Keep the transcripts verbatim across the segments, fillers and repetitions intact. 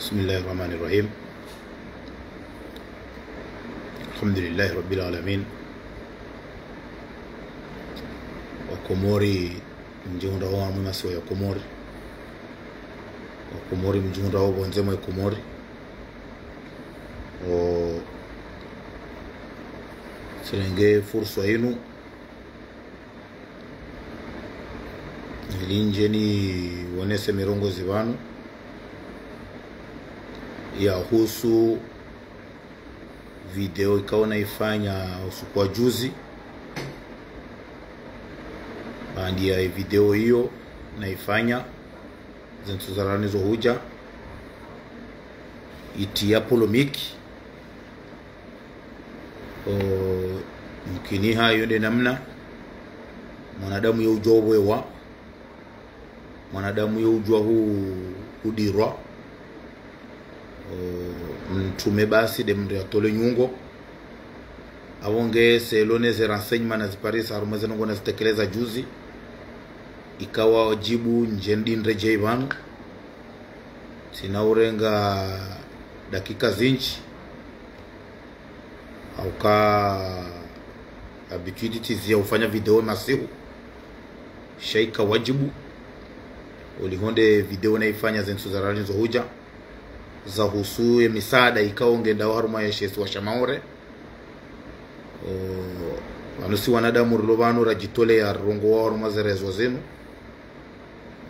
بسم الله الرحمن الرحيم. الحمد لله رب العالمين. Wakomori mdjihundrao harumwa masiwa ya Komori, Wakomori mdjihundrao pvondze mwa Komori, o, tsirenge fursa inu ili ndje niwonese mirongozi pvanu yahusu video ikao naifanya usiku wa juzi. Baanda ya video iyo naifanya, ze ntsihu za rani zo hudja, itriya polémique. O, mkini hayo nde namna mwanadamu yo udjuwa ubwewa, mwanadamu yo udjuwa hu, hudirwa. O, mtrume basi nde mndru yatole nyungo. Apvo nge selon ze renseignements naziparisa harumwa ze ndrongoo nazitekeleza juzi, ikao wadjibu ndje ndindre dje pvanu. Tsina urenga dakika zindji, hauka habitude tsiziya ufanya video masihu. Sha ika wadjibu, holiho nde video naifanya ze ntsihu za rani zo hudja, zahusu ye misaada ikao ngendao harumwa ye shisiwa sha Maore. O, pvanu si wanadamu rilo pvanu radjitoleya rirongowa harumwa ze réseaux zinu.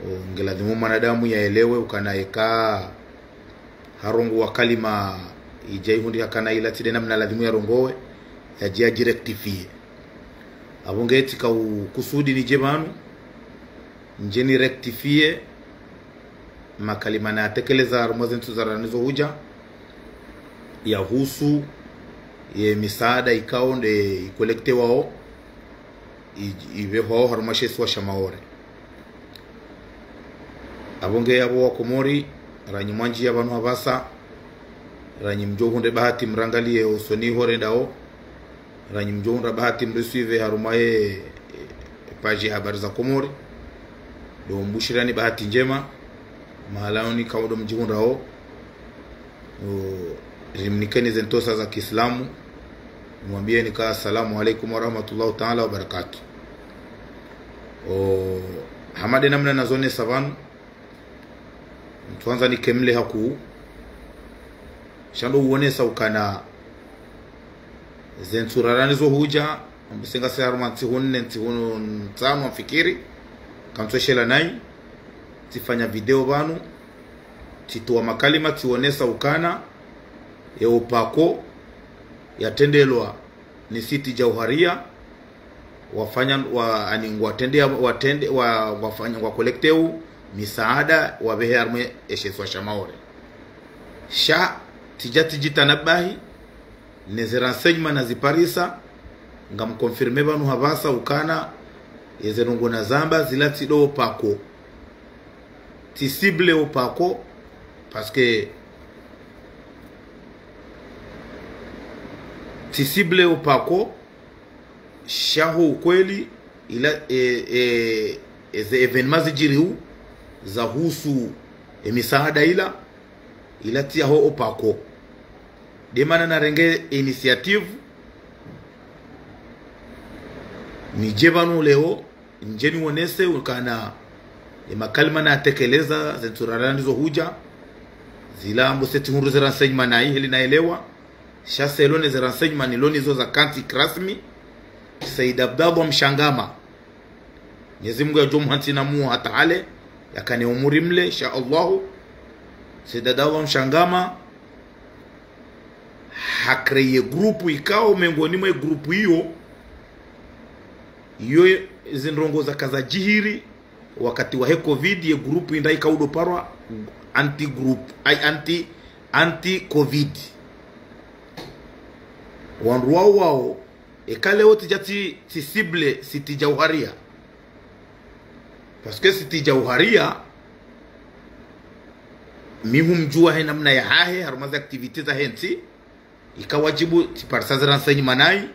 O, nge ladhimu mwanadamu yaelewe ukana eka harongowa kalima idja ihundrika kana ila tsi nde namna ladhimu yarongowe, yadje yadjirectifier. Apvo nge tsika ukusudi nidje pvanu, ndje nirectifier makalima nayatekeleza harumwa ze ntsihu za rani zo hudja, yahusu ye misaada ikao nde icollectewao, i, ipvehwao harumwa she isiwa sha Maore. Apvo nge apvo Wakomori, ranyi mwandjiya pvanu hapvasa, ranyi mdjo hundre bahati mrangaliye usoni ho rendao, ranyi mdjo hundra bahati mrisuive harumwa ye, e, page Habari za Komori. Ndo mbushirani bahati ndjema, mahala oni kaudo mdjihundrao. O, rimnikeni ze ntrosa za kiislamu, nimwambiyeni ka assalamu alaikum warahmatullahi taala wabarakatuh. O, hama nde namna nazonesa pvanu, ntswandza nikemle hakuu, sha ndo uonesa ukana ze ntsihu za rani zo hudja, ambusenga se harumwa ntsihu nne, ntsihu ntsanu, mfikiri, kantsu shela nayi, tsifanya video pvanu, tsitowa makalima, tsionesa ukana ye opako yatrendelwa ni Cité Djauharia, wafanya, wa, ani, ngwatrende, watrende, wa, wafanya, ngwacollecteo misaada, wapvehe harumwa ye shisiwa sha Maore. Sha, tsidja tsidjitanabahi, ne ze renseignements naziparisa, ngamconfirme pvanu hapvasa ukana, ye ze ndrongoo nazamba, zila tsi ndo opako. Tsi cible opako, parce que tsi cible opako, sha ho ukweli, ila, e, e, e ze événements zidjiriu, zahusu, e misaada ila, ila tsi yaho opako. Nde mana narenge initiative, nidje pvanu leo, ndje niwonese ukana ye makalima nayatekeleza, ze ntsihu za rani zo hudja, zila ambusetsi hundru ze renseignements nayi heli naelewa, sha selon ze renseignements nilo nizo za kantsi kirasmi, Said Abdallah Mshangama, Mwenyezi Mungu yadjo mhantsi na muo hata hale, yakane umuri mle, insha Allahu. Said Abdallah Mshangama, hacréer groupe ikao mengoni mwa groupe iyo, iyo ze ndrongoo zaka zadjiri wakati wahe covid, ye groupe inda ikaudo parwa anti-groupe, ay, anti, anti-covid. Wandru wao wao, eka leo tsidja tsi, tsi cible Cité Djauharia. Parce que Cité Djauharia, mi humdjuwa he namna yahahe, harumwa ze activités zahe ntsi, ika wadjibu tsiparisa ze renseignements nayi,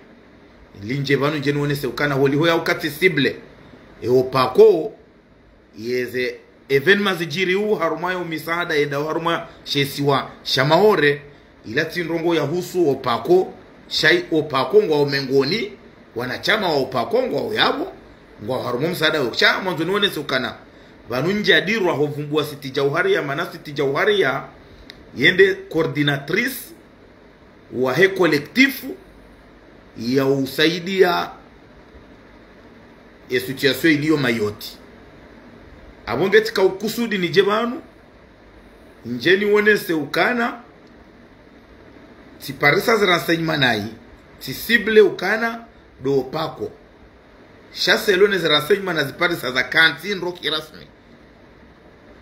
ili ndje pvanu ndje niwonese ukana holiho ya uka tsi cible, e opako, ye ze événement zidjiriwo harumwa yo misaada yendao harumwa she isiwa sha Maore, ila tsi ndrongoo yahusu opako, sha opako ngwao mengoni, wanashama wa opako ngwao yapvo, ngwao harumwa msaada wo. Sha mwandzo niwonese ukana, pvanu ndjadirwa ho pvumbuwa Sitti Djauharia, mana Sitti Djauharia, yende coordinatrice wahe collectif ya usaidia e situation iliyo Mayotte. Apvo nge tsika ukusudi nidje pvanu, ndje niwonese ukana, tsiparisa ze renseignement nayi, tsicible ukana ndo opako. Sha selon ze renseignement naziparisa zakantsi ndro kirasmi.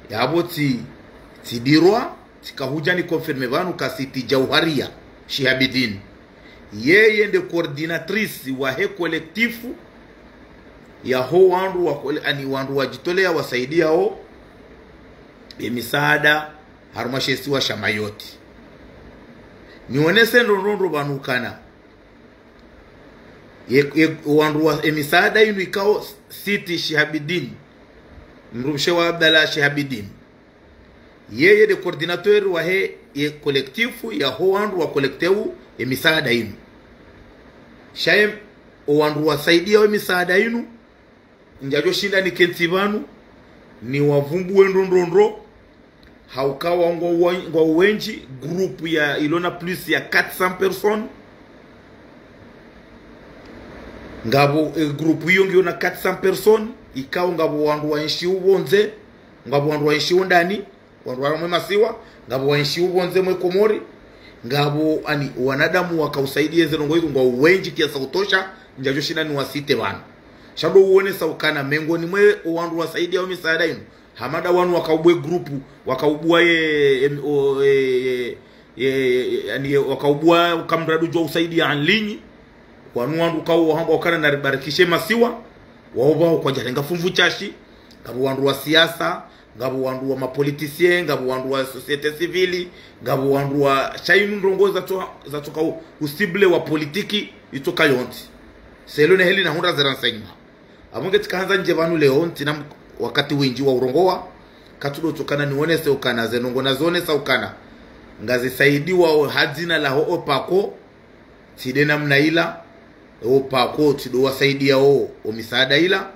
Yapvo tsi, tsidirwa, tsika hudja niconfirme pvanu ka Sitti Djauharia Shihabidine, yeye nde coordinatrice wahe collectif yaho wandru wa kole-, ani wandru wadjitolea wasaidiao e misaada harumwa she isiwa sha Mayotte. Niwonese ndrongoo pvanu ukana, ye, ye, wandru wa e misaada inu ikao Sitti Shihabidine, mdrumshe wa Abdallah Shihabidine, yeye nde coordinateur wahe ye collectif yaho wandru wa collecteo e misaada inu. Sha ye owandru wasaidiao e misaada inu, ndjadjo shinda nikentsi pvanu, niwapvumbuwe ndrongoo, hauka wao ngwao wa-, ngwao wendji, groupe ya, ilo na plus ya quatre cents personnes. Ngapvo, eh, groupe iyo ngiyo na quatre cents personnes, ikao ngapvo wandru waenshio pvondze, ngapvo wandru waenshio ndani, wandru wa harumwa e masiwa, ngapvo waenshio pvondze mwe Komori, ngapvo ani wanadamu wakausaidia ze ndrongoo izo ngwao wendji kiasi utosha, ndjadjo shinda niwacite pvanu. Sha ndo uwonesa ukana mengoni mwe owandru wasaidiao misaada inu, hama nda wanu wakaubua e groupe, wakaubua ye, em, o, e, e, e, e, ani, wakaubua ukamradi udjo usaidia en ligne. Wanu wandru kao wahamba ukana naribarikishe masiwa, wao pvao kwadjarenga funvu shashi, ngapvo wandru wa siasa, ngapvo wandru wa mapoliticiens, ngapvo wandru wa société civile, ngapvo wandru wa, sha inu ndrongoo zatso-, zatsoka u-, ucible wa politiki, itsoka yontsi. Selon heli nahundra ze renseignement. Apvo nge tsikahandza ndje pvanu leo, ntsina m-, wakati windji wa urongowa, katsudo tsokana niwonese ukana, ze ndrongoo nazonesa ukana, ngazisaidiwao ha dzina laho opako, tsi nde namna ila, opako tsi ndo wasaidiao o misaada ila,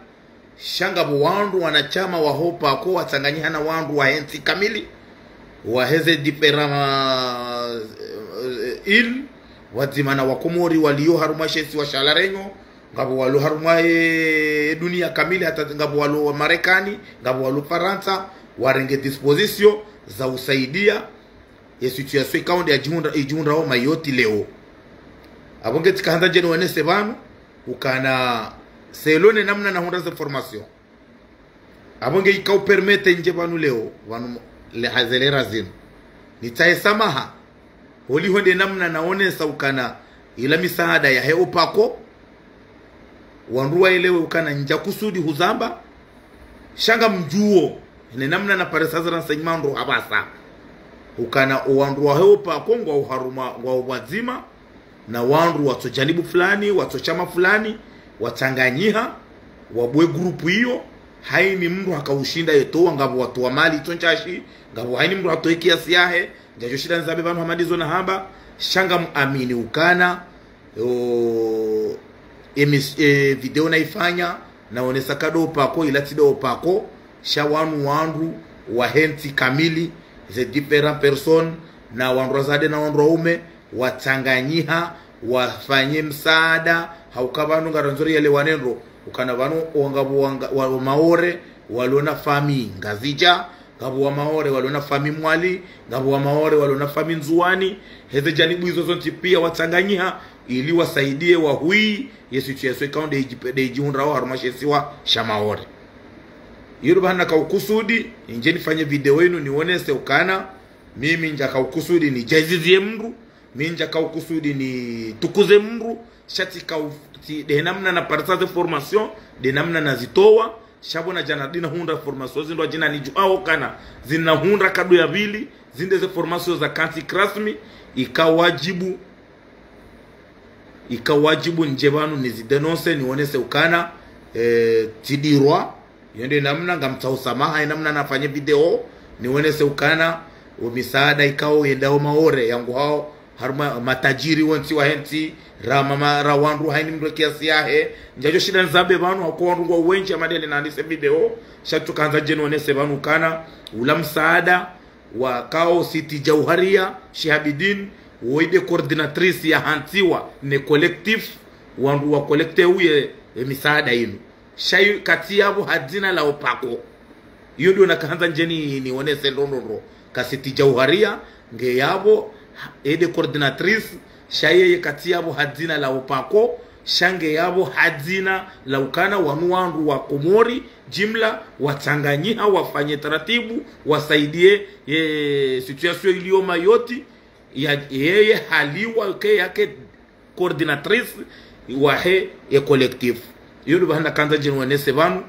sha ngapvo wandru wanashama waho opako watsanganyiha na wandru wahe ntsi kamili, wahe ze différents, eh, îles, pvwadzima na Wakomori walio harumwa she isiwa sha La Réunion, ngapvo walo harumwa e dunia kamili, hata ngapvo walo wa Marekani, ngapvo walo Farantsa, warenge disposition za usaidia ye situation ikao nde yadjihundra, idjihundrao Mayotte leo. Apvo nge tsikahandza ndje niwonese pvanu, ukana selon ne namna nahundra ze information. Apvo nge ikao permettre ndje pvanu leo, pvanu le hazelera zinu. Nitsahe samaha, holiho nde namna nawonesa ukana ila misaada yahe opako, wandru waelewe ukana ndjakusudi huzamba, sha ngamdjuo, ne namna naparisa ze renseignement ndo hapvasa. Ukana owandru wahe opako ngwao harumwa, ngwao pvwadzima, na wandru watso janibu fulani, watso shama fulani, watsanganyiha, wabue groupe iyo, haini mndru hakaushinda yetowa, ngapvo watowa mali itso ntsashi, ngapvo haini mndru hatowa kiasi yahe, ndjadjo shinda nizambe pvanu hama ndizo nahamba, sha ngamuamini ukana, o, emis-, e, video naifanya, nawonesa ka ndo opako, ila tsi ndo opako, sha wanu wandru wahe ntsi kamili, ze différentes personnes, na wandru wadzadze na wandru waume, watsanganyiha, wafanye msaada, hauka pvanu ngarandzo rielewane ndro, ukana pvanu wanga-, wanga-, wa, wa Maore, walio na famille Ngazidja, ngapvo wa Maore walio na famille Mwali, ngapvo wa Maore walio na famille Ndzuwani, heze janibu izo zontsi pia watsanganyiha, ili wasaidie wahuyi ye situation ikao nde idji-, nde idjihundrao harumwa she isiwa sha Maore. Iyo ndo pvahanu nakaukusudi, ndje nifanye video inu niwonese ukana, mimi ndjakaukusudi nidjazizie mndru, mi ndjakaukusudi nitukuze mndru, sha tsikau-, tsi, nde namna naparisa ze information, nde namna nazitowa, sha pvo nadja nadina hundra information zindru adjina nidjuao ukana, zina hundra kado ya pvili, zinde ze information zakantsi kirasmi, ika wadjibu, ika wadjibu ndje pvanu nizidénonce, niwonese ukana, eh, tsidirwa, Iyo nde namna ngamtsaho samaha, ye namna nafanye video, niwonese ukana, wo misaada ikao yendao Maore, yangu hao, harumwa matajiri wontsi wahe ntsi, ra mama, ra wandru, haini mndru kiasi yahe. Ndjadjo shinda nizambe pvanu, hauka wandru ngwao wendji, amadele nanise video, sha tsu kandza dje niwonese pvanu ukana, ula msaada, wakao Siti Djauharia Shihabidin, woyi nde coordinatrice yahantsiwa ne collectif, wandru wa collecte uye, e misaada inu. Sha yi katsi yapvo ha dzina la Opako. Iyo ndo nakahandza ndje ni, niwonese ndrongoo. Ka Siti Djauharia, nge yapvo, e nde coordinatrice, sha yeye katsi yapvo ha dzina la Opako, sha nge yapvo ha dzina la ukana wanu wandru wa Komori, jimla, watsanganyiha, wafanye taratibu, wasaidie, ye, situation iliyo Mayotte, ya, yeye haliwa ke yake coordinatrice wahe ye collectif. Iyo ndo pvahanu nakandza dje niwonese pvanu,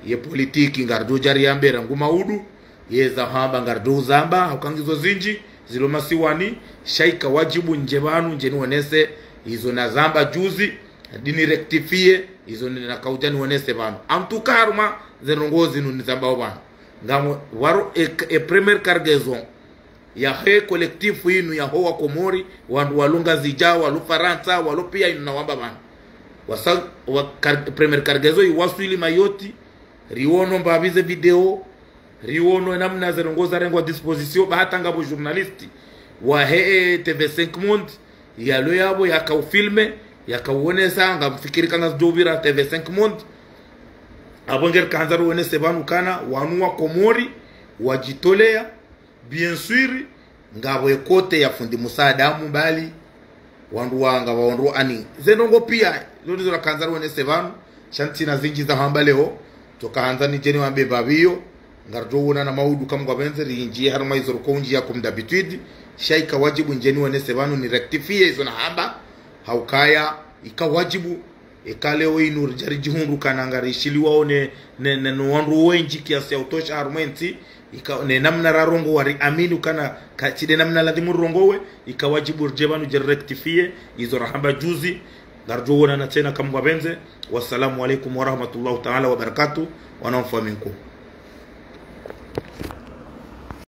ye politiki ngaridjo djari yambe rangu maudu, ye za hamba ngaridjo uzamba, hauka ngizo zindji, zilo masiwani, sha ika wadjibu ndje pvanu, ndje niwonese, izo nazamba juzi, ndini rectifier, izo nakaudja niwonese pvanu. En tout cas, harumwa ze ndrongoo zinu nizambao pvanu. Ngamwaro e, e première cargaison yahe collectif inu yaho wa Komori, wandru walo Ngazidja, walo Farantsa, walo pia inu nawamba pvanu. Wasa, wa, car, première cargaison iwaswili Mayotte, riwono mbapvi ze video, riwono namna ze ndrongoo zarengwa disposition, ba hata ngapvo journaliste wahe, eh, T V cinq Monde, yalo yapvo yakaufilme, yakauwonesa, ngamfikiri kana zidjo upvira T V cinq Monde. Apvo ngerikandza riwonese pvanu kana, wanu wa Komori, wadjitolea, bien sûr, ngapvo ye côté ya fundi Musa Adamu mbali, wandru wa ngapvo wandru ani. Ze ndrongoo pia, zo ndizo rakandza riwonese pvanu, sha ntsina zindji za hamba leo, tsoka handza nidje niwambe mbapvi iyo, ngaridjo wonana maudu ka Mngu yapvendze, rindjiye harumwa izo riko undjiya comme d'habitude, sha ika wadjibu ndje niwonese pvanu ni rectifier izo nahamba, haukaya, ika wadjibu, eka leo inu ridja ridjihundru kana ngarishiliwao ne, ne, ne, no wandru wendji kiasi ya utosha harumwa entsi, ika, ne namna rarongowa riamini ukana katsi nde namna ladhimu rirongowe, ika wadjibu ridje pvanu dje rectifier, izo rahamba juzi, ngaridjo wonana tsena ka Mngu yapvendze. Wassalamu alaikum warahmatullahi taala wabarakatuh, wana mfaminku.